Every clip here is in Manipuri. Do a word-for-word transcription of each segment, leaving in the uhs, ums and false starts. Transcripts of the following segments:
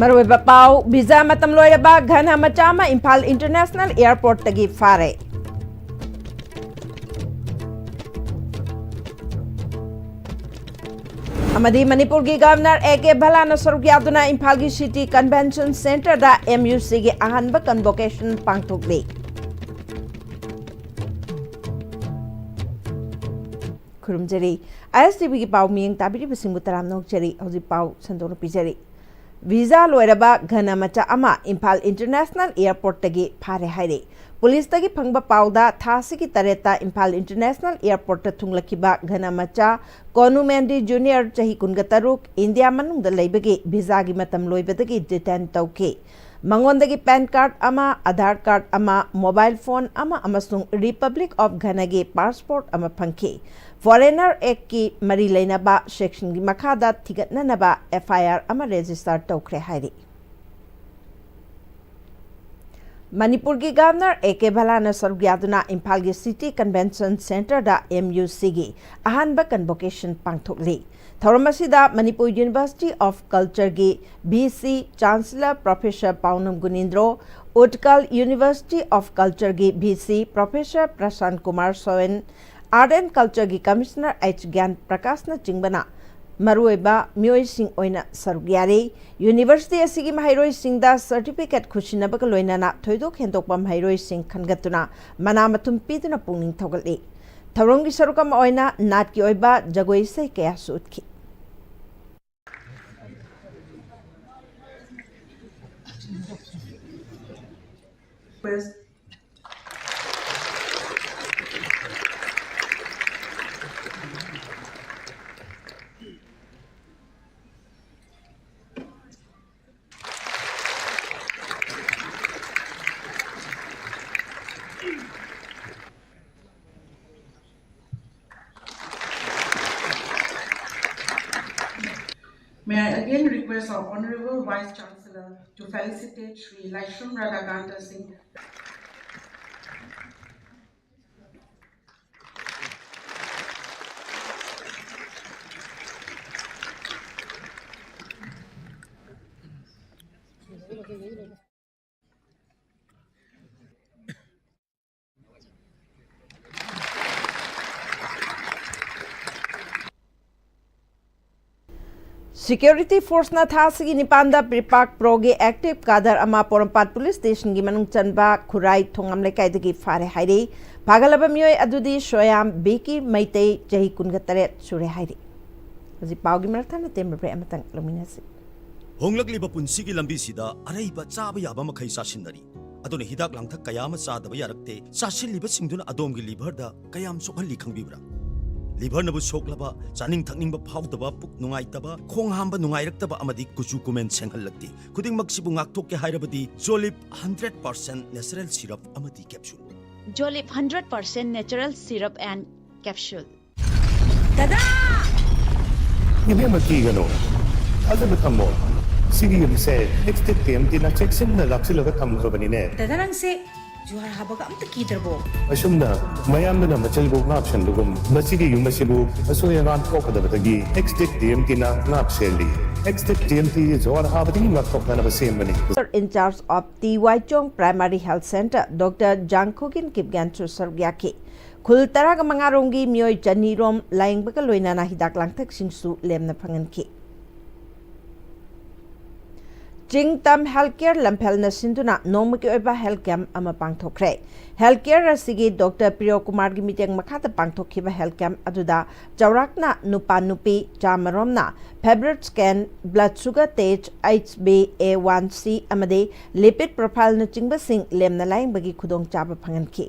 ꯃꯔꯨꯑꯣꯏꯕ ꯄꯥꯎ: ꯚꯤꯖꯥ ꯃꯇꯝ ꯂꯣꯏꯔꯕ ꯘꯅ ꯃꯆꯥ ꯑꯃ ꯏꯝꯐꯥꯜ ꯏꯟꯇꯔꯅꯦꯁꯅꯦꯜ ꯑꯦꯌꯔꯄꯣꯔꯠꯇꯒꯤ ꯐꯥꯔꯦ꯫ ꯑꯃꯗꯤ ꯃꯅꯤꯄꯨꯔꯒꯤ ꯒꯕꯔꯅꯔ ꯑꯦ ꯀꯦ ꯚꯂꯥꯅ ꯁꯔꯨꯛ ꯌꯥꯗꯨꯅ ꯏꯝꯐꯥꯜꯒꯤ ꯁꯤꯇꯤ ꯀꯟꯚꯦꯟꯁꯟ ꯁꯦꯟꯇꯔꯗ ꯑꯦꯝ ꯌꯨ ꯁꯤꯒꯤ ꯑꯍꯥꯟꯕ ꯀꯟꯚꯣꯀꯦꯁꯟ ꯄꯥꯡꯊꯣꯛꯂꯤ꯫ ꯈꯨꯔꯨꯝꯖꯔꯤ꯫ ꯑꯥꯏ ꯑꯦꯁ ꯇꯤ ꯚꯤꯒꯤ ꯄꯥꯎ ꯃꯤꯠꯌꯦꯡ ꯇꯥꯕꯤꯔꯤꯕꯁꯤꯡꯕꯨ ꯇꯔꯥꯝꯅ ꯑꯣꯛꯆꯔꯤ꯫ ꯍꯧꯖꯤꯛ ꯄꯥꯎ ꯁꯟꯗꯣꯛꯅ ꯄꯤꯖꯔꯤ꯫ ꯚꯤꯖꯥ ꯂꯣꯏꯔꯕ ꯘꯅ ꯃꯆꯥ ꯑꯃ ꯏꯝꯐꯥꯜ ꯏꯟꯇꯔꯅꯦꯁꯅꯦꯜ ꯑꯦꯌꯔꯄꯣꯔꯠꯇꯒꯤ ꯐꯥꯔꯦ ꯍꯥꯏꯔꯤ꯫ ꯄꯨꯂꯤꯁꯇꯒꯤ ꯐꯪꯕ ꯄꯥꯎꯗ ꯊꯥ ꯑꯁꯤꯒꯤ ꯇꯔꯦꯠꯇ ꯏꯝꯐꯥꯜ ꯏꯟꯇꯔꯅꯦꯁꯅꯦꯜ ꯑꯦꯌꯔꯄꯣꯔꯠꯇ ꯊꯨꯡꯂꯛꯈꯤꯕ ꯘꯅ ꯃꯆꯥ ꯀꯣꯅꯨꯃꯦꯟꯗꯤ ꯖꯨꯅꯤꯌꯔ, ꯆꯍꯤ ꯀꯨꯟꯒ ꯇꯔꯨꯛ, ꯏꯟꯗꯤꯌꯥ ꯃꯅꯨꯡꯗ ꯂꯩꯕꯒꯤ ꯚꯤꯖꯥꯒꯤ ꯃꯇꯝ ꯂꯣꯏꯕꯗꯒꯤ ꯗꯤꯇꯦꯟ ꯇꯧꯈꯤ꯫ ꯃꯉꯣꯟꯗꯒꯤ ꯄꯦꯟ ꯀꯥꯔꯗ ꯑꯃ, ꯑꯙꯥꯔ ꯀꯥꯔꯗ ꯑꯃ, ꯃꯣꯕꯥꯏꯜ ꯐꯣꯟ ꯑꯃ ꯑꯃꯁꯨꯡ ꯔꯤꯄꯕ꯭ꯂꯤꯛ ꯑꯣꯐ ꯘꯅꯥꯒꯤ ꯄꯥꯁꯄꯣꯔꯠ ꯑꯃ ꯐꯪꯈꯤ꯫ ꯐꯣꯔꯦꯅꯔ ꯑꯦꯛꯀꯤ ꯃꯔꯤ ꯂꯩꯅꯕ ꯁꯦꯛꯁꯟꯒꯤ ꯃꯈꯥꯗ ꯊꯤꯒꯠꯅꯅꯕ ꯑꯦꯐ ꯑꯥꯏ ꯑꯥꯔ ꯑꯃ ꯔꯦꯖꯤꯁꯇꯔ ꯇꯧꯈ꯭ꯔꯦ ꯍꯥꯏꯔꯤ꯫ ꯃꯅꯤꯄꯨꯔꯒꯤ ꯒꯕꯔꯅꯔ ꯑꯦ ꯀꯦ ꯚꯂꯥꯅ ꯁꯔꯨꯛ ꯌꯥꯗꯨꯅ ꯏꯝꯐꯥꯜꯒꯤ ꯁꯤꯇꯤ ꯀꯟꯚꯦꯟꯁꯟ ꯁꯦꯟꯇꯔꯗ ꯑꯦꯝ ꯌꯨ ꯁꯤꯒꯤ ꯑꯍꯥꯟꯕ ꯀꯟꯚꯣꯀꯦꯁꯟ ꯄꯥꯡꯊꯣꯛꯂꯤ꯫ ꯊꯧꯔꯝ ꯑꯁꯤꯗ ꯃꯅꯤꯄꯨꯔ ꯌꯨꯅꯤꯚꯔꯁꯤꯇꯤ ꯑꯣꯐ ꯀꯜꯆꯔꯒꯤ V C chancellor professor ꯄꯥꯎꯅꯝ ꯒꯨꯅꯤꯟꯗ꯭ꯔꯣ, Utkal university of ꯀꯜꯆꯔꯒꯤ V C professor ꯄ꯭ꯔꯁꯥꯟ Kumar ꯁꯣꯌꯟ, art and ꯀꯜꯆꯔꯒꯤ ꯀꯃꯤꯁꯅꯔ ꯑꯩꯆ ꯒ꯭ꯌꯥꯟ ꯄ꯭ꯔꯀꯥꯁꯅꯆꯤꯡꯕꯅ ꯃꯔꯨꯑꯣꯏꯕ ꯃꯤꯑꯣꯏꯁꯤꯡ ꯑꯣꯏꯅ ꯁꯔꯨꯛ ꯌꯥꯔꯤ꯫ ꯌꯨꯅꯤꯚꯔꯁꯤꯇꯤ ꯑꯁꯤꯒꯤ ꯃꯍꯩꯔꯣꯏꯁꯤꯡꯗ ꯁꯔꯇꯤꯐꯤꯀꯦꯠ ꯈꯨꯠꯁꯤꯟꯅꯕꯒ ꯂꯣꯏꯅꯅ ꯊꯣꯏꯗꯣꯛ ꯍꯦꯟꯗꯣꯛꯄ ꯃꯍꯩꯔꯣꯏꯁꯤꯡ ꯈꯟꯒꯠꯇꯨꯅ ꯃꯅꯥ ꯃꯊꯨꯝ ꯄꯤꯗꯨꯅ ꯄꯨꯛꯅꯤꯡ ꯊꯧꯒꯠꯂꯤ꯫ ꯊꯧꯔꯝꯒꯤ ꯁꯔꯨꯛ ꯑꯃ ꯑꯣꯏꯅ ꯅꯥꯠꯀꯤ ꯑꯣꯏꯕ ꯖꯒꯣꯏ ꯏꯁꯩ ꯀꯌꯥꯁꯨ ꯎꯠꯈꯤ꯫ May I again request our Honorable Vice Chancellor to felicitate Shri Laishram Radhakanta Singh. Security force ꯅ ꯊꯥ ꯑꯁꯤꯒꯤ ꯅꯤꯄꯥꯟꯗ ꯄ꯭ꯔꯤꯄꯥꯛ ꯄ꯭ꯔꯣꯒꯤ active cadre ꯑꯃ ꯄꯣꯔꯣꯝꯄꯥꯠ police station ꯒꯤ ꯃꯅꯨꯡ ꯆꯟꯕ ꯈꯨꯔꯥꯏ ꯊꯣꯉꯥꯝ ꯂꯩꯀꯥꯏꯗꯒꯤ ꯐꯥꯔꯦ ꯍꯥꯏꯔꯤ꯫ ꯐꯥꯒꯠꯂꯕ ꯃꯤꯑꯣꯏ ꯑꯗꯨꯗꯤ ꯁꯣꯌꯥꯝ ꯕꯤꯀꯤ ꯃꯩꯇꯩ, ꯆꯍꯤ ꯀꯨꯟꯒ ꯇꯔꯦꯠ ꯁꯨꯔꯦ ꯍꯥꯏꯔꯤ꯫ ꯍꯧꯖꯤꯛ ꯄꯥꯎꯒꯤ ꯃꯔꯛ ꯊꯠꯅ ꯇꯦꯟꯕ break ꯑꯃꯇꯪ ꯂꯧꯃꯤꯟꯅꯁꯤ꯫ ꯍꯣꯡꯂꯛꯂꯤꯕ ꯄꯨꯟꯁꯤꯒꯤ ꯂꯝꯕꯤꯁꯤꯗ ꯑꯔꯩꯕ ꯆꯥꯕ ꯌꯥꯕ ꯃꯈꯩ ꯆꯥꯁꯤꯟꯅꯔꯤ꯫ ꯑꯗꯨꯅ ꯍꯤꯗꯥꯛ ꯂꯥꯡꯊꯛ ꯀꯌꯥ ꯑꯃ ꯆꯥꯗꯕ ꯌꯥꯔꯛꯇꯦ꯫ ꯆꯥꯁꯤꯜꯂꯤꯕꯁꯤꯡꯗꯨꯅ ꯑꯗꯣꯝꯒꯤ liver ꯗ ꯀꯌꯥꯝ ꯁꯣꯛꯍꯜꯂꯤ ꯈꯪꯕꯤꯕ꯭ꯔꯥ? Liver ꯅꯕꯨ ꯁꯣꯛꯂꯕ, ꯆꯥꯅꯤꯡ ꯊꯛꯅꯤꯡꯕ ꯐꯥꯎꯗꯕ, ꯄꯨꯛ ꯅꯨꯡꯉꯥꯏꯇꯕ, ꯈꯣꯡ ꯍꯥꯝꯕ ꯅꯨꯡꯉꯥꯏꯔꯛꯇꯕ ꯑꯃꯗꯤ ꯀꯨꯆꯨ ꯀꯨꯃꯦꯟ ꯁꯦꯡꯍꯜꯂꯛꯇꯦ꯫ ꯈꯨꯗꯤꯡꯃꯛꯁꯤꯕꯨ ꯉꯥꯛꯊꯣꯛꯀꯦ ꯍꯥꯏꯔꯕꯗꯤ Jolib hundred percent natural syrup ꯑꯃꯗꯤ capsule꯫ Jolib hundred percent natural syrup and capsule. ꯗꯗꯥ! ꯏꯕꯦꯝꯃ, ꯀꯤꯒꯅꯨ꯫ ꯊꯥꯖꯕ ꯊꯝꯃꯣ꯫ ꯁꯤꯒꯤ ꯌꯨꯝꯁꯦ Extech ꯇꯤ ꯑꯦꯝ ꯇꯤꯅ ꯆꯦꯛꯁꯤꯟꯅ ꯂꯥꯛꯁꯤꯜꯂꯒ ꯊꯝꯈ꯭ꯔꯕꯅꯤꯅꯦ꯫ ꯗꯗꯥ, ꯅꯪꯁꯦ ꯖꯨꯍꯥꯔ ꯍꯥꯕꯒ ꯑꯝꯇ ꯀꯤꯗ꯭ꯔꯕꯣ? ꯑꯁꯨꯝꯅ ꯃꯌꯥꯝꯗꯨꯅ ꯃꯆꯤꯜꯕꯨ ꯉꯥꯛ ꯁꯦꯟꯕꯒꯨꯝ, ꯃꯁꯤꯒꯤ ꯌꯨꯝ ꯑꯁꯤꯕꯨ ꯑꯁꯣꯏ ꯑꯉꯥꯝ ꯊꯣꯛꯀꯗꯕꯗꯒꯤ Extech ꯇꯤ ꯑꯦꯝ ꯇꯤꯅ ꯉꯥꯛ ꯁꯦꯜꯂꯤ꯫ Extech ꯇꯤ ꯑꯦꯝ ꯇꯤ ꯖꯨꯍꯥꯔ ꯍꯥꯕꯗꯒꯤ ꯉꯥꯛꯊꯣꯛꯅꯅꯕ ꯁꯦꯝꯕꯅꯤ꯫ In charge of ꯇꯤ ꯋꯥꯏ ꯆꯣꯡ Primary Health Centre, ꯗꯣꯛꯇꯔ ꯖꯥꯡꯈꯨꯒꯤꯟ ꯀꯤꯞꯒ꯭ꯌꯥꯟꯁꯨ ꯁꯔꯨꯛ ꯌꯥꯈꯤ꯫ ꯈꯨꯜ ꯇꯔꯥꯒ ꯃꯉꯥ ꯔꯣꯝꯒꯤ ꯃꯤꯑꯣꯏ ꯆꯅꯤ ꯔꯣꯝ ꯂꯥꯌꯦꯡꯕꯒ ꯂꯣꯏꯅꯅ ꯍꯤꯗꯥꯛ ꯂꯥꯡꯊꯛꯁꯤꯡꯁꯨ ꯂꯦꯝꯅ ꯐꯪꯍꯟꯈꯤ꯫ ꯆꯤꯡ ꯇꯝ health care ꯂꯝꯐꯦꯜꯅ ꯁꯤꯟꯗꯨꯅ ꯅꯣꯡꯃꯒꯤ ꯑꯣꯏꯕ health camp ꯑꯃ ꯄꯥꯡꯊꯣꯛꯈ꯭ꯔꯦ꯫ Health care ꯑꯁꯤꯒꯤ ꯗꯣꯛꯇꯔ ꯄ꯭ꯔꯤꯌꯣ ꯀꯨꯃꯥꯔꯒꯤ ꯃꯤꯠꯌꯦꯡ ꯃꯈꯥꯗ ꯄꯥꯡꯊꯣꯛꯈꯤꯕ health camp ꯑꯗꯨꯗ ꯆꯥꯎꯔꯥꯛꯅ ꯅꯨꯄꯥ ꯅꯨꯄꯤ ꯆꯥꯃꯔꯣꯝꯅ fibroid scan, blood sugar test, H b A one C ꯑꯃꯗꯤ lipid profile ꯅꯆꯤꯡꯕꯁꯤꯡ ꯂꯦꯝꯅ ꯂꯥꯌꯦꯡꯕꯒꯤ ꯈꯨꯗꯣꯡꯆꯥꯕ ꯐꯪꯍꯟꯈꯤ꯫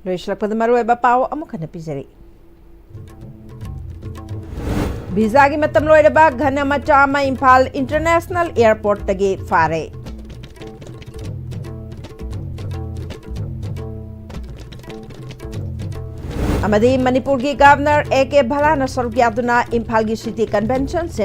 ꯂꯣꯏꯁꯤꯜꯂꯛꯄꯗ ꯃꯔꯨꯑꯣꯏꯕ ꯄꯥꯎ ꯑꯃꯨꯛ ꯍꯟꯅ ꯄꯤꯖꯔꯤ꯫ ꯚꯤꯖꯥꯒꯤ ꯃꯇꯝ ꯂꯣꯏꯔꯕ ꯘꯅ ꯃꯆꯥ ꯑꯃ ꯏꯝꯐꯥꯜ ꯏꯟꯇꯔꯅꯦꯁꯅꯦꯜ ꯑꯦꯌꯔꯄꯣꯔꯠꯇꯒꯤ ꯐꯥꯔꯦ꯫ ꯑꯃꯗꯤ ꯃꯅꯤꯄꯨꯔꯒꯤ ꯒꯚꯔꯅꯔ ꯑꯦ ꯀꯦ ꯚꯂꯥꯅ ꯁꯔꯨꯛ ꯌꯥꯗꯨꯅ ꯏꯝꯐꯥꯜꯒꯤ ꯁꯤꯇꯤ ꯀꯟꯚꯦꯟꯁꯟ